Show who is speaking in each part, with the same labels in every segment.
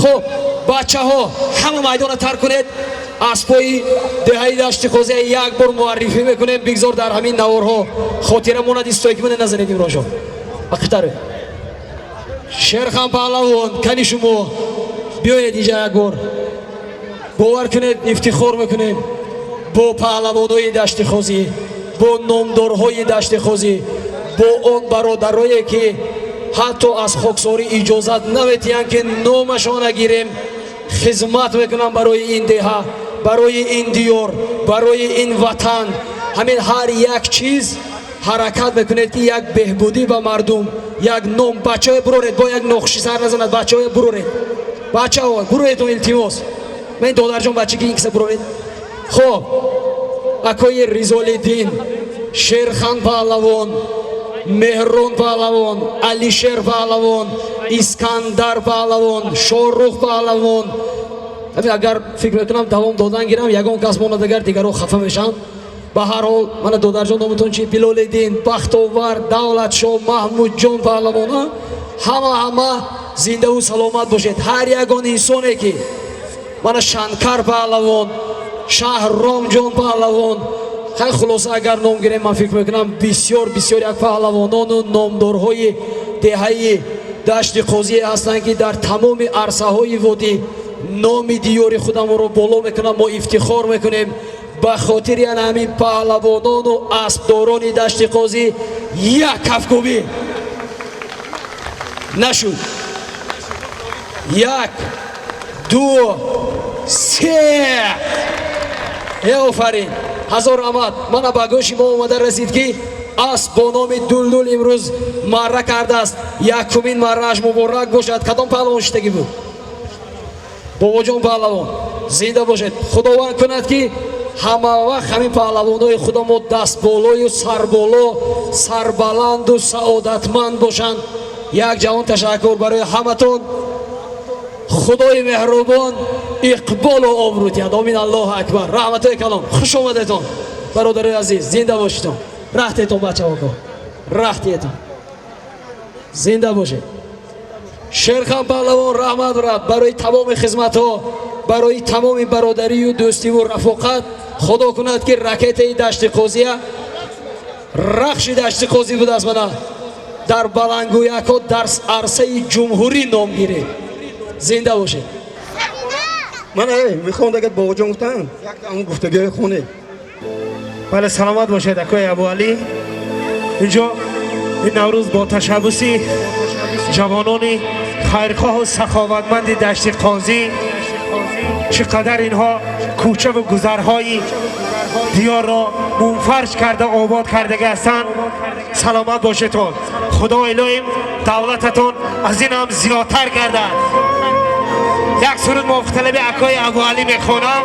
Speaker 1: Хуб, бачаҳо, ҳама майдонро тарк кунед. Аспои деҳаи Дашти Қозия як бор муаррифӣ мекунем. Бигзор дар ҳамин наворҳо хотира монад. Истое ки мана назанед, Имронҷон, ақитаре. Шерхан паҳлавон, кани шумо биёед инҷа як бор. Бовар кунед, ифтихор мекунем бо паҳлавонои Дашти Қозӣ, бо номдорҳои Дашти Қозӣ, бо он бародарое, ки ҳатто аз хоксорӣ иҷозат наметиҳанд, ки номашона гирем. Хизмат мекунам барои ин деҳа, барои ин диёр, барои ин ватан. Ҳамин ҳар як чиз ҳаракат мекунед, ки як беҳбудӣ ба мардум, як ном. Бачаҳое, буроред, бо як нохушӣ сар назанад. Бачаҳое, буроред, бачаҳо, буроедон, илтимос. Мен, додарҷон, бача ки ин киса, буроред. Хоб, акои Ризолиддин, Шерхан паҳлавон, Меҳрон паҳлавон, Алишер паҳлавон, Искандар паҳлавон, Шорух паҳлавон. Агар фикр мекунам, давом додан гирам, ягон кас монад, агар дигарро хафа мешаванд. Ба ҳар ҳол, мана, додарҷон, номатон чи? Билолиддин, Бахтовар, Давлатшо, Маҳмудҷон паҳлавон, ҳама, ҳама зиндаву саломат бошед. Ҳар ягон инсоне ки, мана, Шанкар паҳлавон, Шаҳромҷон паҳлавон. Хай, хулоса, агар ном гирем, ман фикр мекунам, бисёр, бисёр як паҳлавонону номдорҳои деҳаи Дашти Қозие ҳастанд, ки дар тамоми арсаҳои водӣ номи диёри худамонро боло мекунам. Мо ифтихор мекунем ба хотири ана ҳамин паҳлавонону аспдорони Дашти Қозӣ. Як кафкӯбӣ нашуд. Як, ду, се, е, офарин, ҳазор раҳмат. Мана, ба гӯши мо омада расид, ки асп бо номи Дулдул имрӯз марра кардааст. Якумин маррааш муборак бошад. Кадом паҳлавон шиштагӣ буд? Бобоҷон паҳлавон, зинда бошед. Худованд кунад, ки ҳама вақт ҳамин паҳлавонои худамо дастболою сарболо, сарбаланду саодатманд бошанд. Як ҷавон ташаккур барои ҳаматон. Худои меҳрубон иқболу обрӯ диҳад. Омин, аллоҳу акбар. Раҳматои калом, хуш омадетон, бародарои азиз, зинда бошитон. Раҳтетон, бачаҳоко, раҳтиетон, зинда бошед. Шерхан паҳлавон, раҳмат брат, барои тамоми хизматҳо, барои тамоми бародарию дӯстиву рафоқат. Худо кунад, ки ракетаи Дашти Қозия, Рахши Дашти Қозӣ будааст, мана, дар баландгӯякҳо дар арсаи ҷумҳурӣ ном гиред. Зинда бошед.
Speaker 2: Ман мехоҳам, агар бобоҷон гуфтам, як ҳамон гуфтагиҳои хонед.
Speaker 3: Бале, саломат бошед, акои Абуалӣ. Инҷо ин Наврӯз бо ташаббуси ҷавонони хайрхоҳу саховатманди Дашти Қозӣ, чӣ қадар инҳо кӯчаву гузарҳои диёрро мунфарш карда, обод кардагӣ ҳастанд. Саломат бошедтон. Худо илоҳим давлататон аз ин ҳам зиёдтар гардад. Як суруд мувофиқталаби акои Абуалӣ мехонам.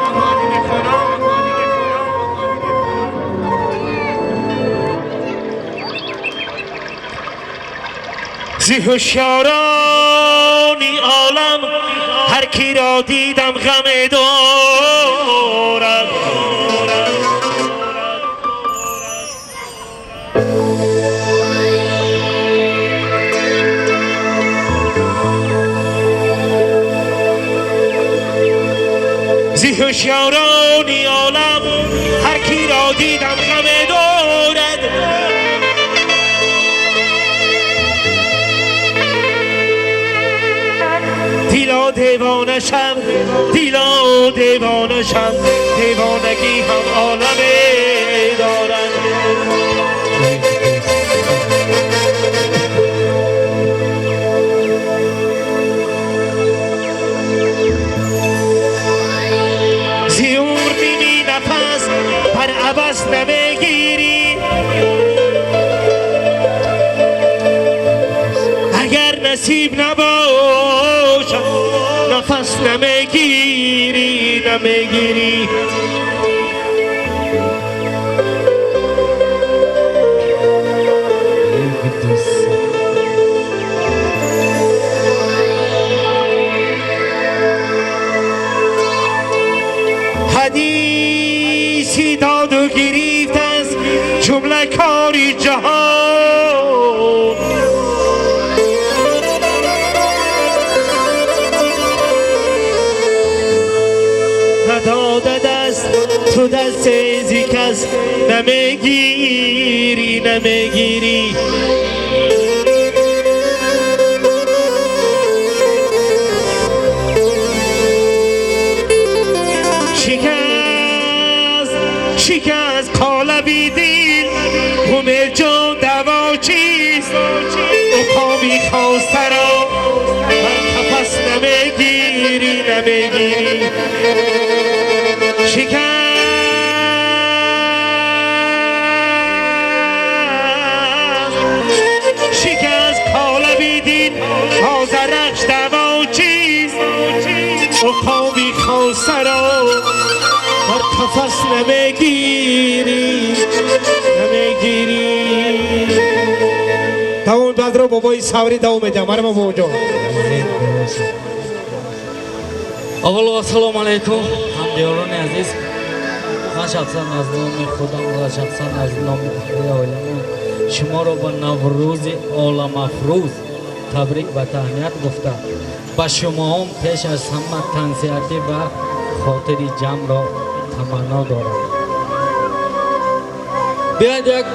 Speaker 3: Зи ҳушёрони олам ҳар ки ро дидам, ғаме дорад. Зи ҳушёрони олам ҳар ки ро дидам, ғаме дорад. Дило, девона шав, дило, девона шав, девонагӣ ҳам оламе дорад. Зи умр ними нафас бар абас намегирӣ, агар насиб набошад, нафас намегирӣ, намегирӣ. Ҳадиси доду гирифт аз ҷумла кори ҷаҳон. افتاده دست تو دست ازی کس نمیگیری نمیگیری. شکست شکست قالبی دل همه جان دوا چیست، عقابی خواسته را بر قفس نمیگیری نمیگیری. شکست شکست قالبی دل آذرخش دوا چیست، عقابی خواسته را بر قفس نمیگیری نمیگیری. давом баъдро бобои саврӣ давом медиҳам. Марама бобоҷон.
Speaker 4: Аввало ассалому алайкум ҳамдиёрони азиз. Ман шахсан аз номи худам ва шахсан аз номи аҳли оиламон шуморо ба Наврӯзи оламафрӯз табрик ва таҳният гуфта, ба шумоҳом пеш аз ҳама тансиҳатӣ ва хотири ҷамъро таманно дорам. Биёед як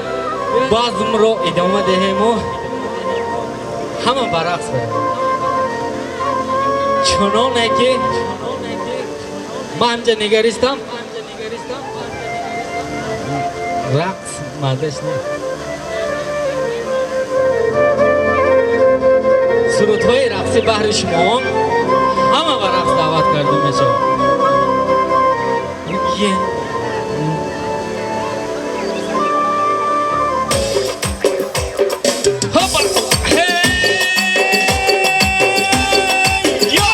Speaker 4: базмро идома диҳему ҳама ба рақс барем, чуноне ки ман ҳамҷа нигаристам, рақс маззаш нест. Сурудҳои рақсӣ баҳри шумоон ҳама ба рақс даъват карда мешавад.
Speaker 1: Хопа! Ҳей! Я!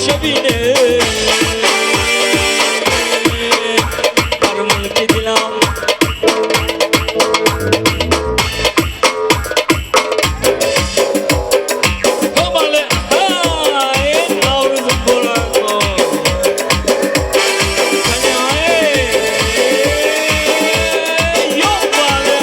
Speaker 4: Шабине дар мулки дилам. Ҳамале, ин Наврӯз муборак бод. Кани, ё бале.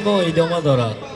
Speaker 4: мо идома дорад.